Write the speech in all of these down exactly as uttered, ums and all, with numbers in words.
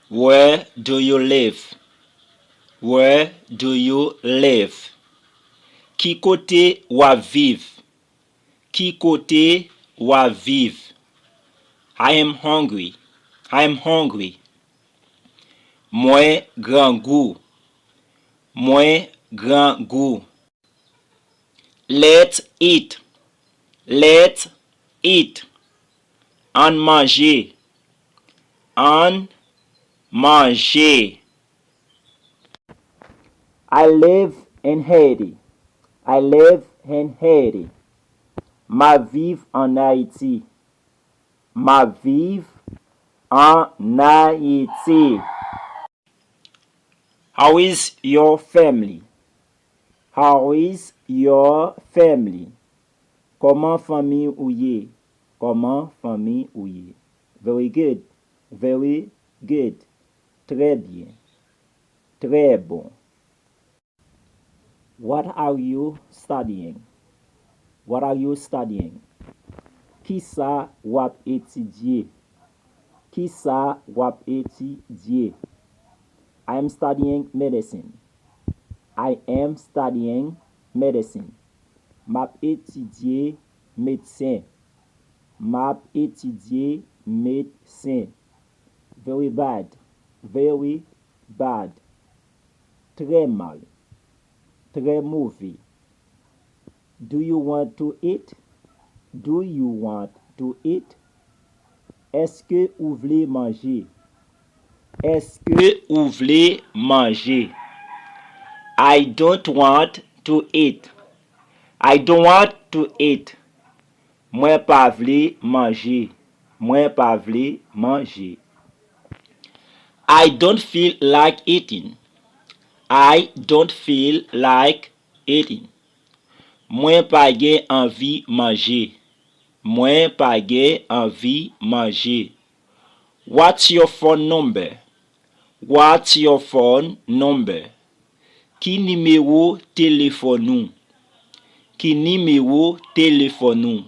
Where do you live? Where do you live? Ki kote w ap viv? Ki kote w ap viv? I am hungry. I am hungry. Mwen grangou. Mwen grangou. Let's eat. Let's eat. Ann manje. Ann manje. I live in Haiti. I live in Haiti. M ap viv ann Ayiti. M ap viv ann Ayiti. How is your family? How is your family? Kòman fanmi ou ye? Kòman fanmi ou ye? Very good. Very good. Trè byen. Trè bon. What are you studying? What are you studying? Kisa w ap etidye? Kisa w ap etidye? I am studying medicine. I am studying medicine. M ap etidye medsen. M ap etidye medsen. Very bad. Very bad. Trè mal. Trè move. Do you want to eat? Do you want to eat? Èske ou vle manje? Èske ou vle manje? I don't want to eat. I don't want to eat. Mwen pa vle manje. Mwen pa vle manje. I don't feel like eating. I don't feel like eating. Mwen pa gen anvi manje. Mwen pa gen anvi manje. What's your phone number? What's your phone number? Ki nimewo telefòn ou? Ki nimewo telefòn ou?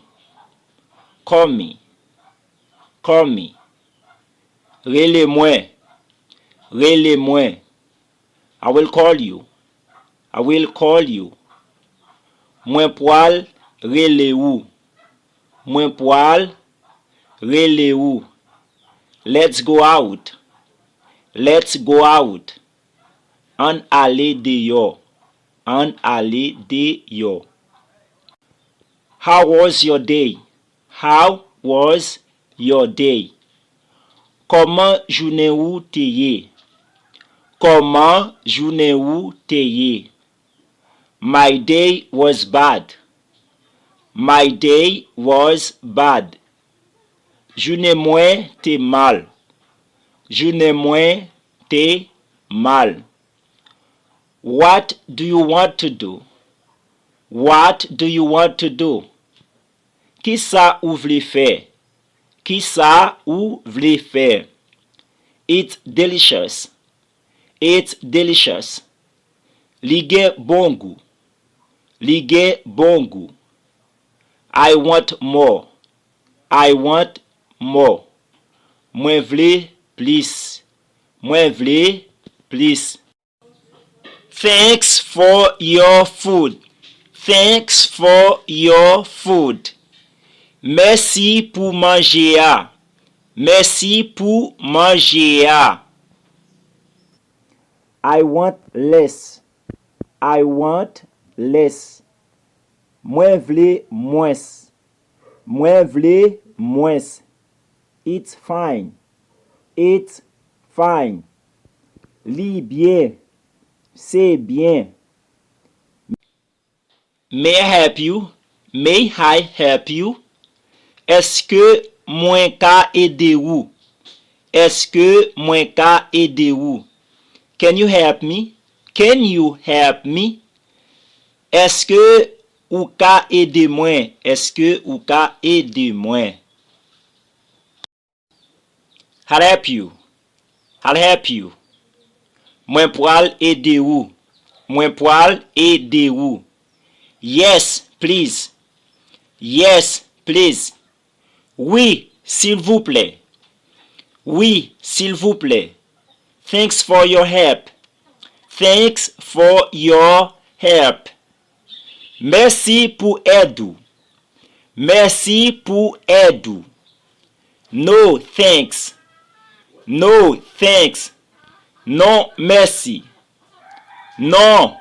Call me. Call me. Rele mwen. Rele mwen. I will call you. I will call you. Mwen pral rele ou. Mwen pral rele ou. Let's go out. Let's go out. Ann ale deyò. Ann ale deyò. How was your day? How was your day? Kòman jounen ou te ye? Kòman jounen ou te ye? My day was bad. My day was bad. Jounen mwen te mal. Jounen mwen te mal. What do you want to do? What do you want to do? Kisa ou vle fè? Kisa ou vle fè? It's delicious. It's delicious. Li gen bon gou. Li gen bon gou. I want more. I want more. Mwen vle plis. Mwen vle plis. Thanks for your food. Thanks for your food. Mèsi pou manje a. Mèsi pou manje a. I want less. I want less. Mwen vle mwens. Mwen vle mwens. It's fine. It's fine. Li byen. Se byen. May I help you? May I help you? Èske mwen ka ede ou? Èske mwen ka ede ou? Can you help me? Can you help me? Èske ou ka ede mwen? Èske ou ka ede mwen? I'll help you. I'll help you. Mwen pral ede ou. Mwen pral ede ou. Yes, please. Yes, please. Wi, silvouplè. Wi, silvouplè. Thanks for your help. Thanks for your help. Mèsi pou èd ou. Mèsi pou èd ou. No, thanks. No, thanks. Non, mèsi. Non,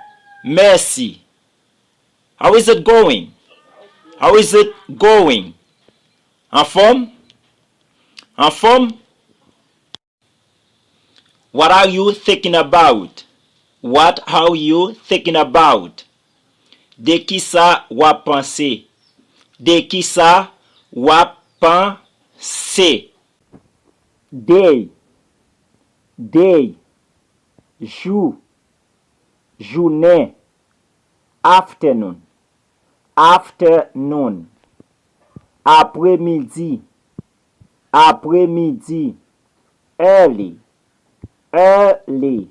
mèsi. How is it going? How is it going? Anfòm? Anfòm? What are you thinking about? What are you thinking about? De kisa w ap panse? De kisa w ap panse? Day, day, jou, jounen, afternoon, afternoon, apremidi, apremidi, early, early,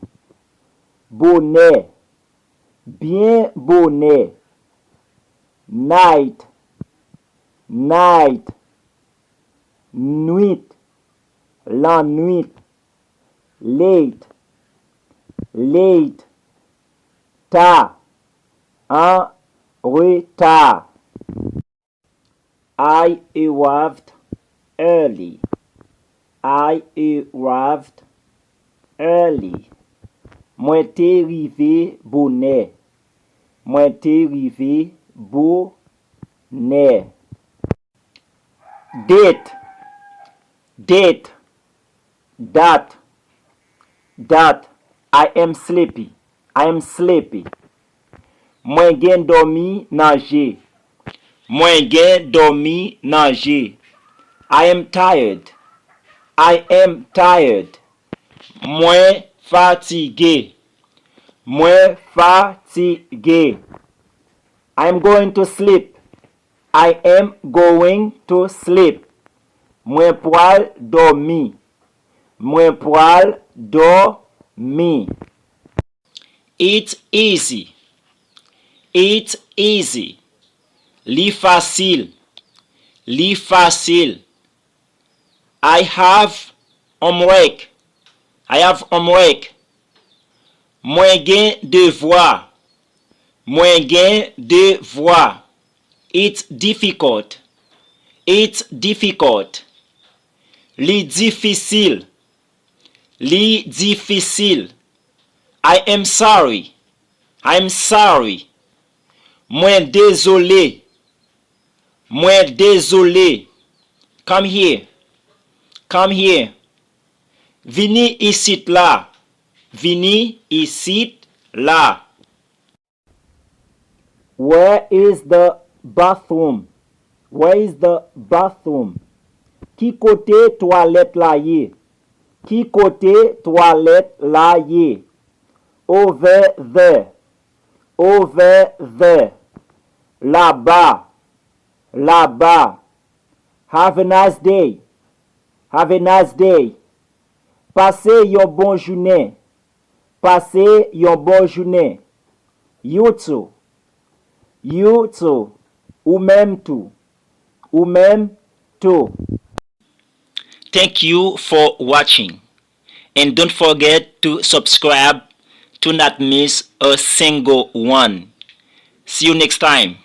bonè, byen bonè, night, night, nwit, lannwit, late, late, ta, an reta. I arrived early. I arrived early. Mwen te rive bonè. Mwen te rive bonè. Date, date, dat, dat. I am sleepy. I am sleepy. Mwen gen dòmi nan je. Mwen gen dòmi nan je. I am tired. I am tired. Mwen fatige. Mwen fatige. I am going to sleep. I am going to sleep. Mwen pral dòmi. Mwen pral dòmi. It's easy. It's easy. Li fasil. Li fasil. I have homework. I have homework. Mwen gen devwa. Mwen gen devwa. It's difficult. It's difficult. Li difisil. Li difisil. I am sorry. I am sorry. Mwen dezole. Mwen dezole. Come here. Come here. Vini isit la. Vini isit la. Where is the bathroom? Where is the bathroom? Ki kote twalèt la ye? Ki kote twalèt la ye? Over there. Over there. Laba. Laba. Have a nice day. Have a nice day. Pase yon bon jounen. Pase yon bon jounen. You too. You too. Ou menm tou. Ou menm tou. Thank you for watching. And don't forget to subscribe to not miss a single one. See you next time.